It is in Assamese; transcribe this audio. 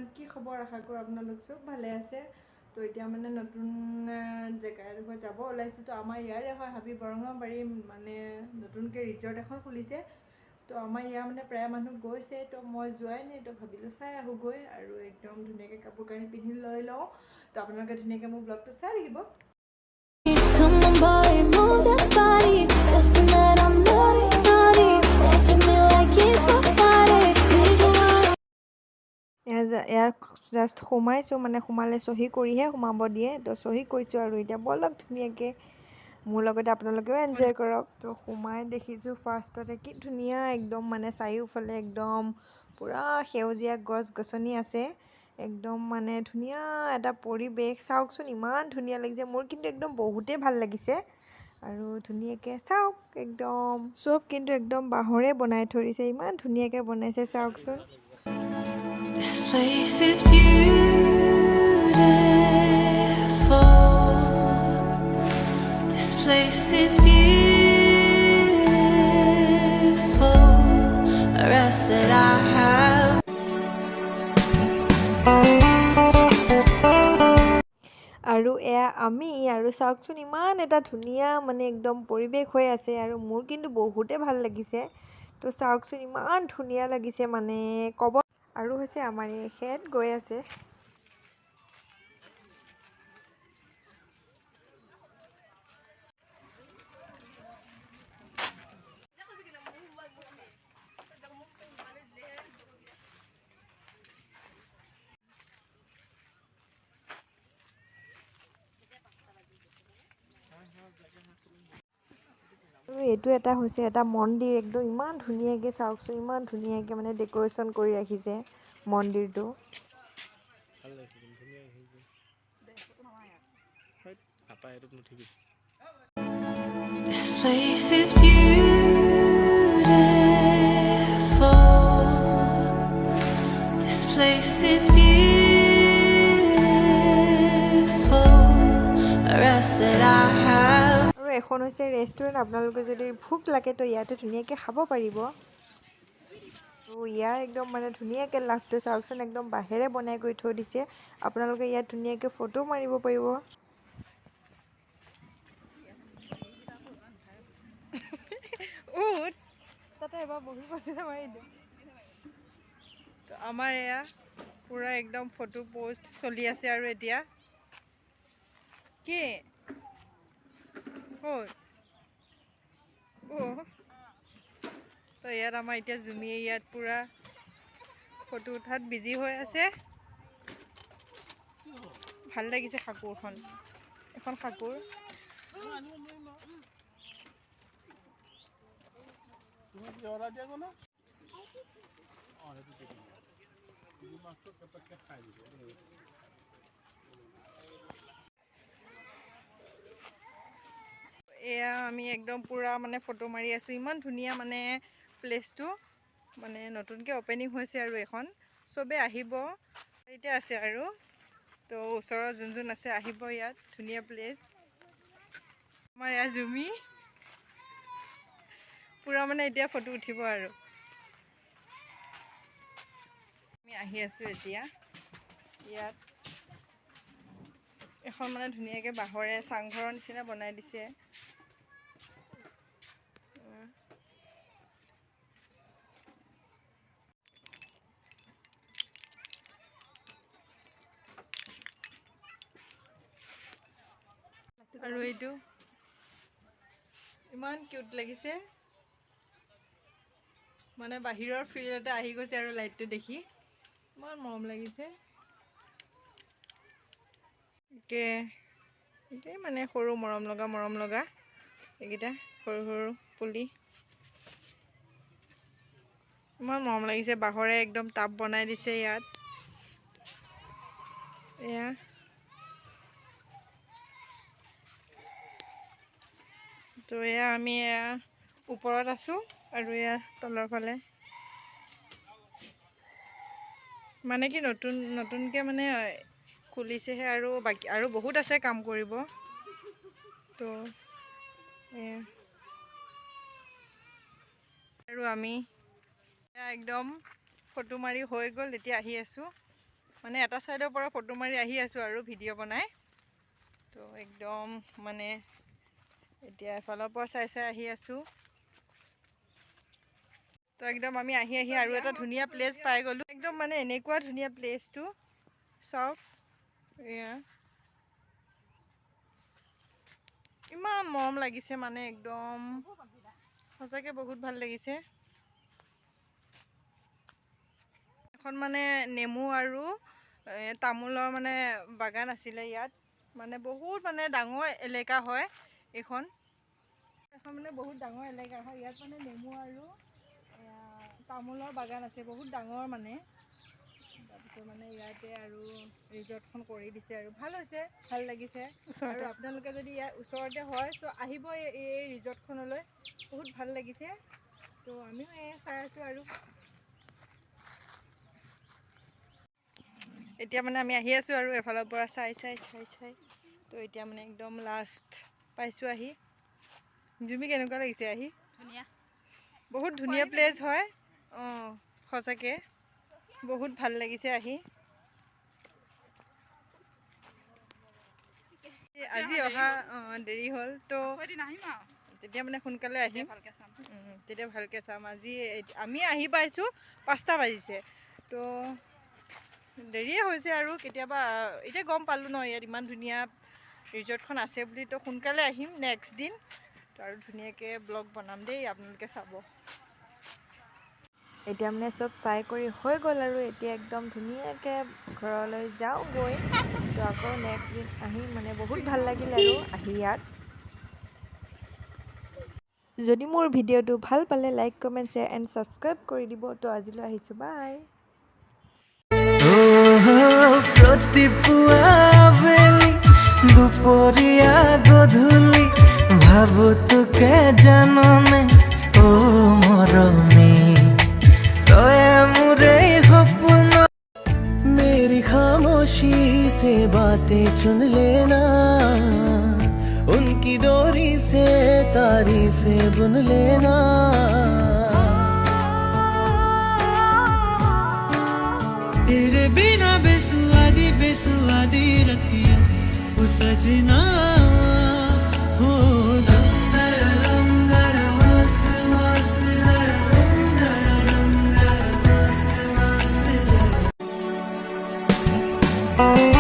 এভৰিৱান, কি খবৰ? আশা কৰোঁ আপোনালোক চব ভালে আছে। তো এতিয়া মানে নতুন জেগা এডোখৰ যাব ওলাইছোঁ। তো আমাৰ ইয়াৰে হয় হাবি বৰঙাবাৰী, মানে নতুনকৈ ৰিজৰ্ট এখন খুলিছে। তো আমাৰ ইয়াৰ মানে প্ৰায় মানুহ গৈছে, তো মই যোৱাই নাই, তো ভাবিলোঁ চাই আহোঁগৈ আৰু একদম ধুনীয়াকৈ কাপোৰ কানি পিন্ধি লৈ লওঁ। তো আপোনালোকে ধুনীয়াকৈ মোৰ ব্লগটো চাই থাকিব। Come on, boy, move that body. 'Cause tonight I'm naughty, naughty. Dance with me like it's my party. We go out. এয়া জাষ্ট সোমাইছোঁ, মানে সোমালে চহী কৰিহে সোমাব দিয়ে। তো চহী কৰিছোঁ আৰু এতিয়া ব'লক ধুনীয়াকৈ মোৰ লগতে আপোনালোকেও এনজয় কৰক। তো সোমাই দেখিছোঁ ফাৰ্ষ্টতে কি ধুনীয়া একদম, মানে চাৰিওফালে একদম পূৰা সেউজীয়া গছ গছনি আছে, একদম মানে ধুনীয়া এটা পৰিৱেশ। চাওকচোন ইমান ধুনীয়া লাগিছে, মোৰ কিন্তু একদম বহুতেই ভাল লাগিছে। আৰু ধুনীয়াকৈ চাওক, একদম চব কিন্তু একদম বাঁহৰে বনাই থৈ দিছে, ইমান ধুনীয়াকৈ বনাইছে চাওকচোন। This place is beautiful. This place is beautiful. A rest that I have. আৰু এয়া আমি আৰু চাওকচোন ইমান এটা ধুনীয়া মানে একদম পৰিৱেশ হৈ আছে আৰু মোৰ কিন্তু বহুতে ভাল লাগিছে। তো চাওকচোন ইমান ধুনীয়া লাগিছে, মানে ক'ব। আৰু হৈছে আমাৰ এখেত গৈ আছে। আৰু এইটো এটা হৈছে এটা মন্দিৰ, একদম ইমান ধুনীয়াকৈ চাওকচোন, ইমান ধুনীয়াকৈ মানে ডেক'ৰেশ্যন কৰি ৰাখিছে মন্দিৰটো। ভাল লাগিছে কিন্তু, ধুনীয়া আহিছে। নাপায়, এইটোত নুঠিবি। This place is beautiful. This place is beautiful. A rest that I have. আৰু এখন হৈছে ৰেষ্টুৰেণ্ট, আপোনালোকে যদি ভোক লাগে তো ইয়াতে ধুনীয়াকৈ খাব পাৰিব। আৰু ইয়াৰ একদম মানে ধুনীয়াকৈ লাভটো চাওকচোন, একদম বাঁহেৰে বনাই কৰি থৈ দিছে। আপোনালোকে ইয়াত ধুনীয়াকৈ ফটো মাৰিব পাৰিব। উঠ, তাতে এবাৰ বহি ফটো মাৰি দিওঁ। তো আমাৰ এয়া পূৰা একদম ফটো পষ্ট চলি আছে। আৰু এতিয়া কি ক'ত? অ' তো ইয়াত আমাৰ এতিয়া জুমিয়ে ইয়াত পূৰা ফটো উঠাত বিজি হৈ আছে। ভাল লাগিছে সাঁকোৰখন, এখন সাঁকোৰ। তুমি কি অৰ্ডাৰ দিয়া না? অঁ, সেইটো দি দিম। মাছটো পটককৈ খাই দিব। এয়া আমি একদম পূৰা মানে ফটো মাৰি আছোঁ। ইমান ধুনীয়া মানে প্লেচটো, মানে নতুনকৈ অ'পেনিং হৈছে আৰু এখন, চবেই আহিব এতিয়া আছে। আৰু তো ওচৰৰ যোন যোন আছে আহিব ইয়াত, ধুনীয়া প্লেচ। আমাৰ এয়া জুমি পূৰা মানে এতিয়া ফটো উঠিব। আৰু আমি আহি আছোঁ এতিয়া ইয়াত এখন মানে ধুনীয়াকৈ বাঁহৰে চাংঘৰৰ নিচিনা বনাই দিছে। আৰু এইটো ইমান কিউট লাগিছে, মানে বাহিৰৰ ফিল এটা আহি গৈছে আৰু লাইটটো দেখি ইমান মৰম লাগিছে। একে একে মানে সৰু মৰম লগা মৰম লগা এইকেইটা সৰু সৰু পুলি, ইমান মৰম লাগিছে। বাঁহৰে একদম টাব বনাই দিছে ইয়াত। এয়া তো এয়া আমি এয়া ওপৰত আছোঁ আৰু এয়া তলৰ ফালে মানে কি নতুন নতুনকৈ মানে খুলিছেহে আৰু বাকী আৰু বহুত আছে কাম কৰিব। তো এয়া আৰু আমি এয়া একদম ফটো মাৰি হৈ গ'ল, এতিয়া আহি আছোঁ। মানে এটা ছাইডৰ পৰা ফটো মাৰি আহি আছোঁ আৰু ভিডিঅ' বনাই। তো একদম মানে এতিয়া এফালৰ পৰা চাই চাই আহি আছোঁ। তো একদম আমি আহি আহি আৰু এটা ধুনীয়া প্লেচ পাই গ'লোঁ। একদম মানে এনেকুৱা ধুনীয়া প্লেচটো, চাওক এয়া, ইমান মৰম লাগিছে, মানে একদম সঁচাকৈ বহুত ভাল লাগিছে। এখন মানে নেমু আৰু তামোলৰ মানে বাগান আছিলে ইয়াত, মানে বহুত মানে ডাঙৰ এলেকা হয় এইখন। এখন মানে বহুত ডাঙৰ এলেকা হয় ইয়াত, মানে নেমু আৰু তামোলৰ বাগান আছে বহুত ডাঙৰ মানে। তাৰপিছত মানে ইয়াতে আৰু ৰিজৰ্টখন কৰি দিছে আৰু ভাল হৈছে, ভাল লাগিছে। আৰু আপোনালোকে যদি ইয়াৰ ওচৰতে হয় চ' আহিব এই ৰিজৰ্টখনলৈ, বহুত ভাল লাগিছে। তো আমিও এয়া চাই আছোঁ আৰু এতিয়া মানে আমি আহি আছোঁ আৰু এফালৰ পৰা চাই চাই চাই চাই। তো এতিয়া মানে একদম লাষ্ট পাইছোঁ আহি। জুমি, কেনেকুৱা লাগিছে আহি? ধুনীয়া, বহুত ধুনীয়া প্লেচ হয়। অঁ, সঁচাকৈ বহুত ভাল লাগিছে আহি। আজি অহা অঁ দেৰি হ'ল, তো তেতিয়া মানে সোনকালে আহিম, তেতিয়া ভালকৈ চাম। আজি আমি আহি পাইছোঁ 5টা বাজিছে, তো দেৰিয়ে হৈছে আৰু। কেতিয়াবা এতিয়া গম পালোঁ ন ইয়াত ইমান ধুনীয়া ৰিজৰ্টখন আছে বুলি, তো সোনকালে আহিম নেক্সট দিন, তো আৰু ধুনীয়াকৈ ব্লগ বনাম দেই, আপোনালোকে চাব। এতিয়া মানে চব চাই কৰি হৈ গ'ল আৰু এতিয়া একদম ধুনীয়াকৈ ঘৰলৈ যাওঁগৈ। তো আকৌ নেক্সট দিন আহিম, মানে বহুত ভাল লাগিল আৰু আহি ইয়াত। যদি মোৰ ভিডিঅ'টো ভাল পালে like, comment, share and subscribe কৰি দিব। তো আজিলৈ আহিছোঁ, বাই। প্ৰতিপুৱা আবেলি, দুপৰীয়া, গধূলি ভাবো তোকে জাননে অ মৰমী, তই মোৰে সপোন। मेरी खामोशी से बातें चुन लेना, उनकी डोरी से तारीफें बुन लेना। तेरे बिना बेसुआदी बेसुआदी रतिया, ओ सजना।